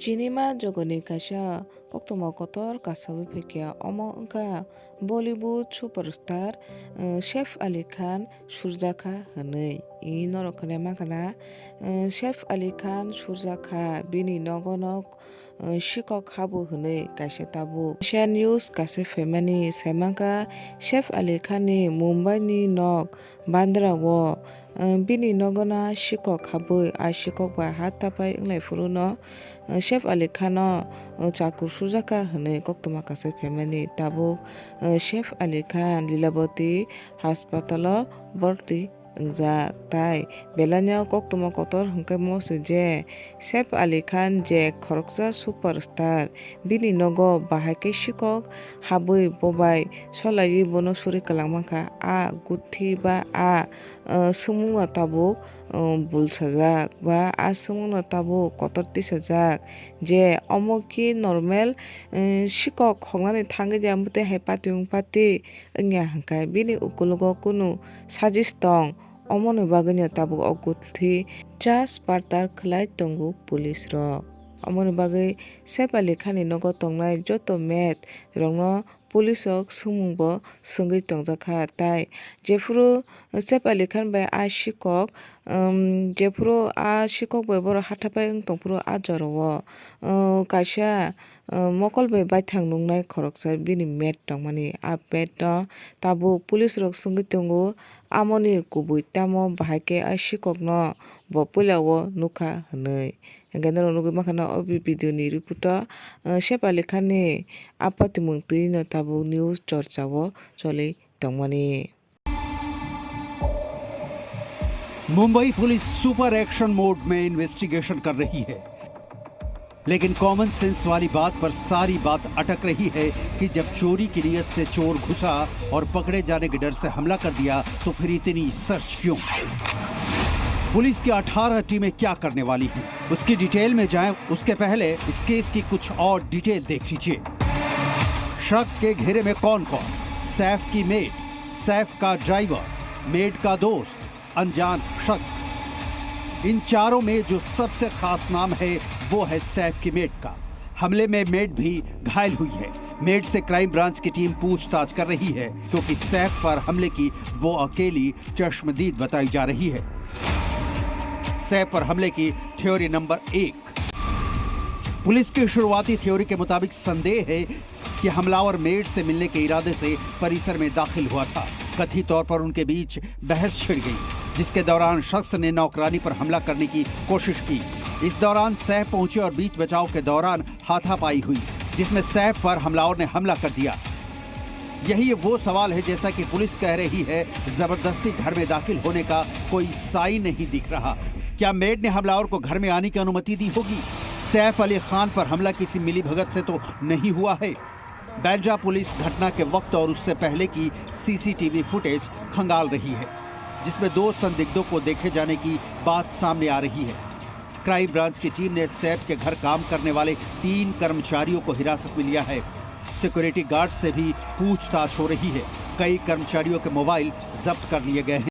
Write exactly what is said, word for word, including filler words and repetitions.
Cinema jogoni kaisa koktwma kotor kasawi phaikha, omo wngkha Bollywood superstar, eh, Saif Ali Khan surjakha hwnwi. I norok hwnwi mankha na, eh, Saif Ali Khan surjakha, bini nogo nok, eh, sikok habo hwnwi kaisa tabuk. Asian News kaisa phaimani saimankha, Saif Ali Khan ni Mumbai ni nok Bandra o, eh, bini nogo na sikok habwi, a sikok bai ha tapai wnglai phuru no, eh, Saif Ali Khan no, eh, chakur sujakha hwnwi koktwma kaisa phaimani. Tabuk, eh, Saif Ali Khan Lilavati hospital o borti wngjak, tai belai no koktwma kotor hwnkhe mo se je Saif Ali Khan je khoroksa superstar, bini nogo bahai khe sikok habwi bobai solaiwi bono suri kwlangmankha. A guthi ba a, uh, swngmungno tabuk, uh, bulsajak ba a swngmungno tabuk kotor tisajak je omo khe normal, uh, sikok hoknani thangwi de, amtwi hai pati wng pati wngya hwnkhe bini ukologo kunu sajis tong. Omoni bagwino tabuk o guthi chas partar khlai tongo police rok. Omoni bagwi Saif Ali Khan ni nogo tongnai joto maid rokno police rok swngmung bo swngwi tongjakha, tai jephuru Saif Ali Khan bai a sikok, um, jephuru a sikok bai borok hathapai wng tongphuru a jorao, uh, kaisa, uh, mokol bai baithang nungnai khoroksa bini maid tongmani. A maid no tabuk police rok swngwi tongo, amoni kubui tamo bahai khe a sikokno bo puila o nukha hwnwi. Hwnkhe norok nugwi mankha na o vi-, video ni report o, uh, Saif Ali Khan ni a patimung twi no tabuk news chorcha o choli tongmani. Mumbai police super action mode में इन्वेस्टिगेशन कर रही है, लेकिन common sense वाली बात पर सारी बात अटक रही है कि जब चोरी की नीयत से चोर घुसा और पकड़े जाने के डर से हमला कर दिया, तो फिर इतनी सर्च क्यों? पुलिस की अठारह टीमें क्या करने वाली हैं, उसकी डिटेल में जाएं, उसके पहले इस केस की कुछ और डिटेल देख लीजिए। शक के घेरे में कौन-कौन? सैफ की मेड, सैफ का ड्राइवर, मेड का दोस्त, अनजान शख्स। इन चारों में जो सबसे खास नाम है, वो है सैफ की मेड का। हमले में मेड भी घायल हुई है। मेड से क्राइम ब्रांच की टीम पूछताछ कर रही है, क्योंकि सैफ पर हमले की वो अकेली चश्मदीद बताई जा रही है। सैफ पर हमले की थ्योरी नंबर एक। पुलिस की शुरुआती थ्योरी के मुताबिक संदेह है कि हमलावर मेड से मिलने के इरादे से परिसर में दाखिल हुआ था। कथित तौर पर उनके बीच बहस छिड़ गई, जिसके दौरान शख्स ने नौकरानी पर हमला करने की कोशिश की। इस दौरान सैफ पहुंचे और बीच बचाव के दौरान हाथापाई हुई, जिसमें सैफ पर हमलावर ने हमला कर दिया। यही वो सवाल है, जैसा कि पुलिस कह रही है, जबरदस्ती घर में दाखिल होने का कोई साइन नहीं दिख रहा। क्या मेड ने हमलावर को घर में आने की अनुमति दी होगी? सैफ अली खान पर हमला किसी मिलीभगत से तो नहीं हुआ है? बांद्रा पुलिस घटना के वक्त और उससे पहले की सीसीटीवी फुटेज खंगाल रही है, जिसमें दो संदिग्धों को देखे जाने की बात सामने आ रही है। क्राइम ब्रांच की टीम ने सैफ के घर काम करने वाले तीन कर्मचारियों को हिरासत में लिया है। सिक्योरिटी गार्ड से भी पूछताछ हो रही है। कई कर्मचारियों के मोबाइल जब्त कर लिए गए हैं।